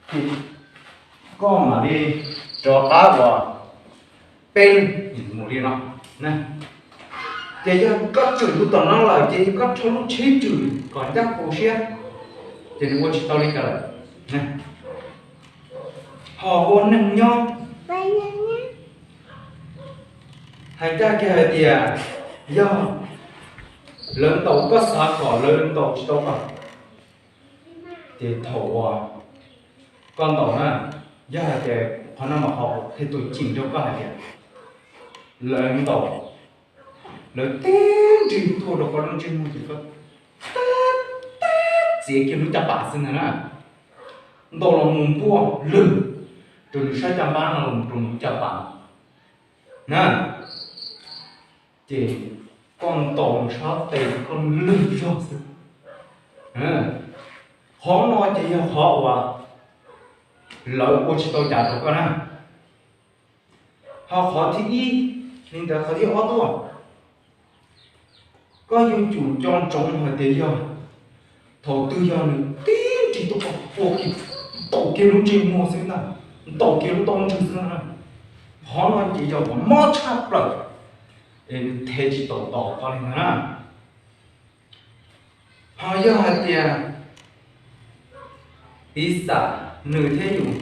Ces koj mam li rov qab uas peb mus li no. Ces yog koj tseem tus tom no lawm ces koj rho lub tsheb tswm kom ncaj qus siab, ces nws ua tsis tau li cas lawm. Ho ua neeg nyob, hais ncaj kiag hais tias yog lawv ntaus koj xav kom lawv ntaus tsis tau koj, ces thaum uas koj ntaus na, yog hais tias qhov no mas qhov qhia tus ceem rau koj hais tias lawv ntaus, lawv tib nrig tuaj rau koj lub ntsej muag ces koj txiav kiag lub caj pas xwb ntag na. Ntaus los mus npuaj lwg rau nws sab caj npab no los rau nws caj pas na, ces koj ntaus nws sab tes koj lwg zog xwb. Qhov no ces yog qhov uas lawv ua tsis tau cas rau koj na. Ho qhov thib ib, li ntawd qhov thib ob tuaj, koj yuav tsum nco ntsoov hais tias yog thaum twg yog nws tib nrig tuaj koj pua kiag, ntaus kiag lub ntsej muag xwb ntag, ntaus kiag lub taub ntswg xwb ntag. Qhov no ces yog qhov mob tshaj plaws, es nws thev tsis tau tos koj li ntag na. Ho yog hais tias piv xam nws thiab yus,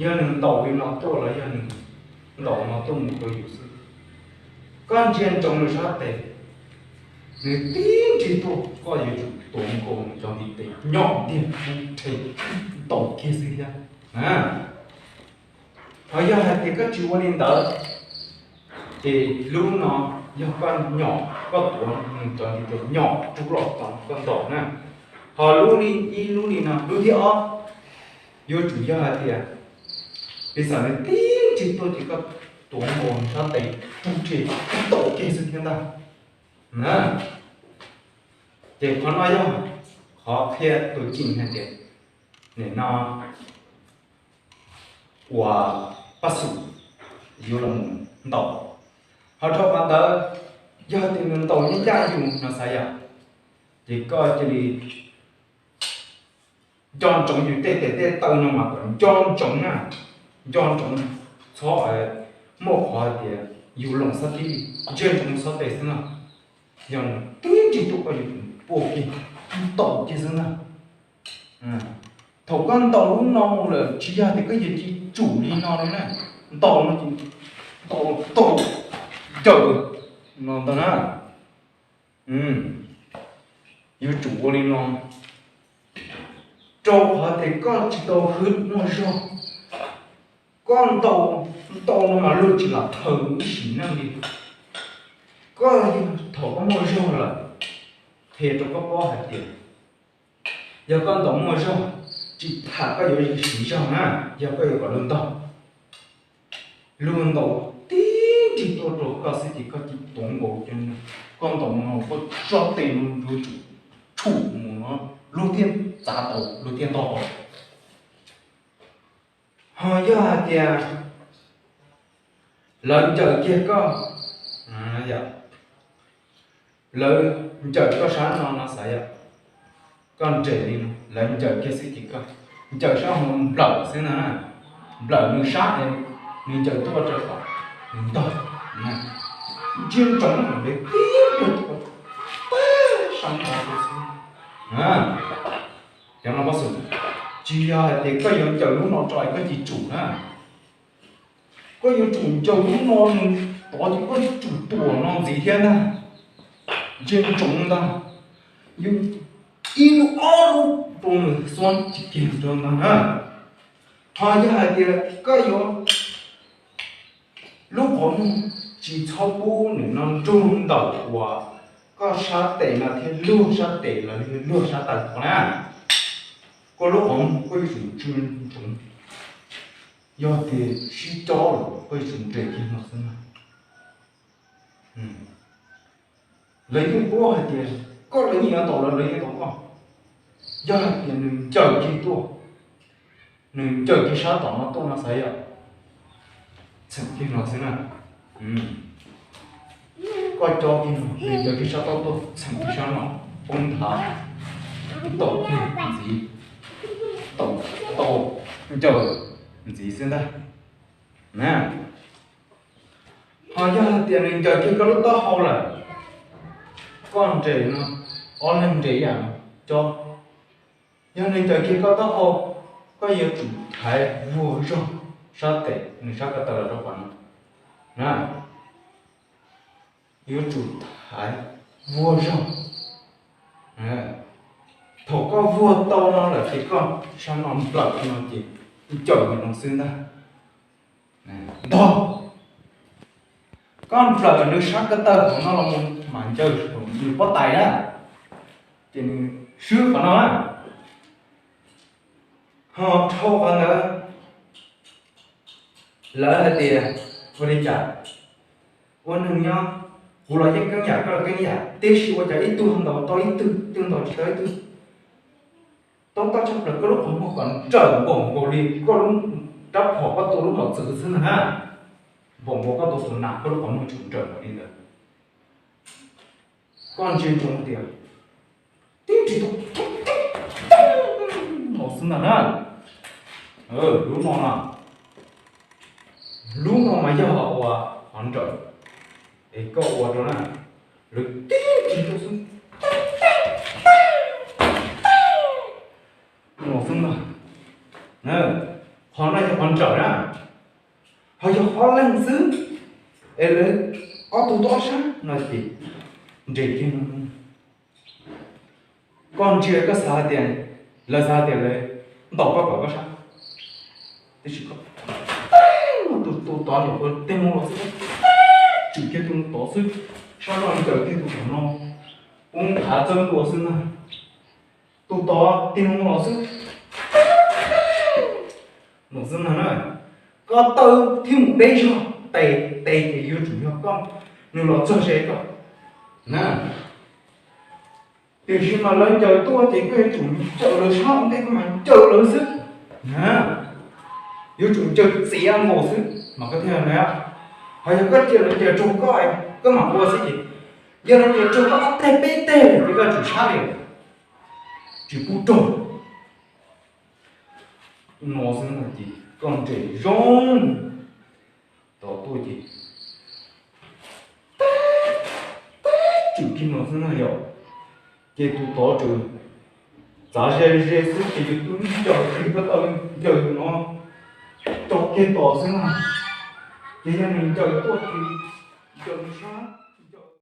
yog nws ntaus li no tuaj los yog nws ntaus no tuaj mus rau yus xwb, koj ntsia ntsoov nws sab tes, nws tib nrig tuaj koj yuav tsum tuav nkaus nws cov ntiv tes nyom ntiag rhe ntaus kiag xwb thiab. Ho yog hais tias koj tsis ua li ntawd, ces lub no yog koj nyom, koj tuav nws cov ntiv tes nyom rub los tod koj ntaus na. Ho lub li ib lub li no, lub thib ob, yuav tsum yog hais tias piv xam nws tib nrig tuaj ces koj tuav nkaus nws sab tes rub rhe ntaus kiag xwb thiab ntag. Ces qhov no yog qhov qhia tus ceem hais tias nim no uas pab xum yuav los mus ntaus. Ho dhau qhov ntawd, yog tias nws ntaus ncaj ncaj yus no xav yom, ces koj cia li nco ntsoov yus tej tes tej taw no mas kom nco ntsoov na, nco ntsoov, txhob muaj qhov hais tias yus loos xab tib li, ntsia ntsoov txhob tes xwb na. Yog nws tib nrig tuaj koj yuav tsum pua kiag, ntaus kiag xwb na. Thaum koj ntaus lub no mus lawm tsis yog tias koj yuav cia li tsum li no li na, ntaus no ces ntaus tau cawm no ntag na. Yuav tsum ua li no, rau qhov tias koj tsis tau hwm muaj zog. Koj ntaus, ntaus no mas luag tsis lam thaws ib sim neej li. Koj yog thaum koj muaj zog lawm, qhia rau koj paub hais tias yog koj ntaus muaj zog, tsis tham koj yuav siv zog na, yog koj yuav kom luag ntaus, luag ntaus tib nrig tuaj rau koj xwb ces koj cia li tuav nkaus, koj ntaus no koj sab tes no yuav tsum tshum mus no, luag thiaj txav tau, luag thiaj ntaus tau. Ho yog hais tias lawv ncaws kiag koj, lawv ncaws koj sab no no xav yom, koj nres li no, lawv ncaws kiag xwb ces koj ncaws sab hauv nplawm xwb na, nplawm nws sab es nws ncaws tuaj rau tom nws ntog, ntsia ntsoov nws tib pliag tuaj sab no xwb. Cov no pob xwm, tsis yog hais tias koj yuav ncaws lub no tso es koj cia li tsum na. Koj yuav tsum ncaws lub no nws tod ces koj yuav tsum tuam no ntxiv thiab ntag. Ntsia ntsoov ntag, yuav ib lub ob lub rau nws xuab kiag rau ntag na. Ho yog hais tias koj yuav lub qhov muag tsis txhob pub nws no nrug ntawm uas koj sab tes no thiab luag sab tes los yog luag sab taw tod na. Koj lub qhov muag koj yuav tsum ntsia ntsoov, yog tias sib cob lawm koj yuav tsum nres kiag no xwb na. Lawv yeej paub hais tias koj, lawv yeej yuav ntaus lawv, lawv yeej ntaus koj. Yog hais tias nws ncaws kiag tuaj, nws ncaws kiag sab tom no tuaj no xav yom, txheem kiag no xwb na. Koj cob kiag no, nws ncaws kiag sab taub tuaj txheem kiag sab no, poob nthav, ntaus kiag ntxiv, ntaus, ntaus, ncaws ntxiv xwb ntag. Na, ho yog hais tias nws ncaws kiag koj lub taub hau lawm, koj nres no, ob leeg nres ib yam no, co. Yog nws ncaws kiag koj taub hau, koj yuav tsum thaiv vuag zog sab tes, nws sab ko taw los rau qhov no na. Yuav tsum thaiv vuag zog. Thaum koj vuag tau no lawm ces koj sab no nplawm no ces ncaws no xwb ntag. Ntog, koj nplawm nws sab ko taw hauv no los mus mam ncaws nws pob tais na, ces nws swb qhov no na. Ho dhau qhov ntawd, lawv hais tias ua li cas, ua neeg nyob, kuv los yeej keeb yam, koj los keeb yam, tiam sis ua cas ib tug ntaus tau ib tug, ib tug ntaus tsis tau ib tug. Tau tau tshaj plaws koj lub qhov muag kom nrawm npaum nkaus li koj lub rab phom, koj tua lub mom txwv xwb ntag na. Npaum nkaus koj tua tus nas, koj lub qhov muag tseem nrawm npaum li ntawd. Koj ntsia ntsoov tias tib ntsis tus no xwb ntag na. Lub no na, lub no mas yog ua qhov nrawm, es koj ua rau na, lawv tib ntsis tus xwb no xwb ntag. Qhov no yog qhov nrawm na. Ho yog ob leeg xwb, es lawv ob tug toj sab no ces nres kiag no. Koj ntsia koj xav hais tias, lawv xav hais tias lawv ntaus koj kom koj sab, tiam sis koj tus tus tod nyuam qhuav tig hlo los xwb, tsuas kiag tus tod xwb, sab no ncaws kiag tus tod no, poob thav txawb ntua xwb ntag. Tus tod tig hlo los xwb no xwb ntag na. Koj taw thiab mus deb zog, tes tes ces yuav tsum yog koj, nws los txog ze koj na. Tiam sis mas lawv ncaws tuaj ces koj yuav tsum ncaws lawv sab ua ntej, koj mas ncaws lawv xwb na. Yuav tsum ncaws txiav nkaus xwb mas koj thiaj li na. Ho yog koj cia lawv ncaws raug koj, koj mam ua xwb ces yog lawv ncaws raug koj ob teg peb teg ces koj tsum sab li, tsis pub raug. No xwb no ces koj nres zoo tod tuaj ces tsuas kiag no xwb na yom. Ces tus tod tseem txav ze ze xwb ces yus twb ncaws kiag koj tau ncaws no rau kiag tod xwb na. Ces yog nws ncaws tuaj ces ncaws sab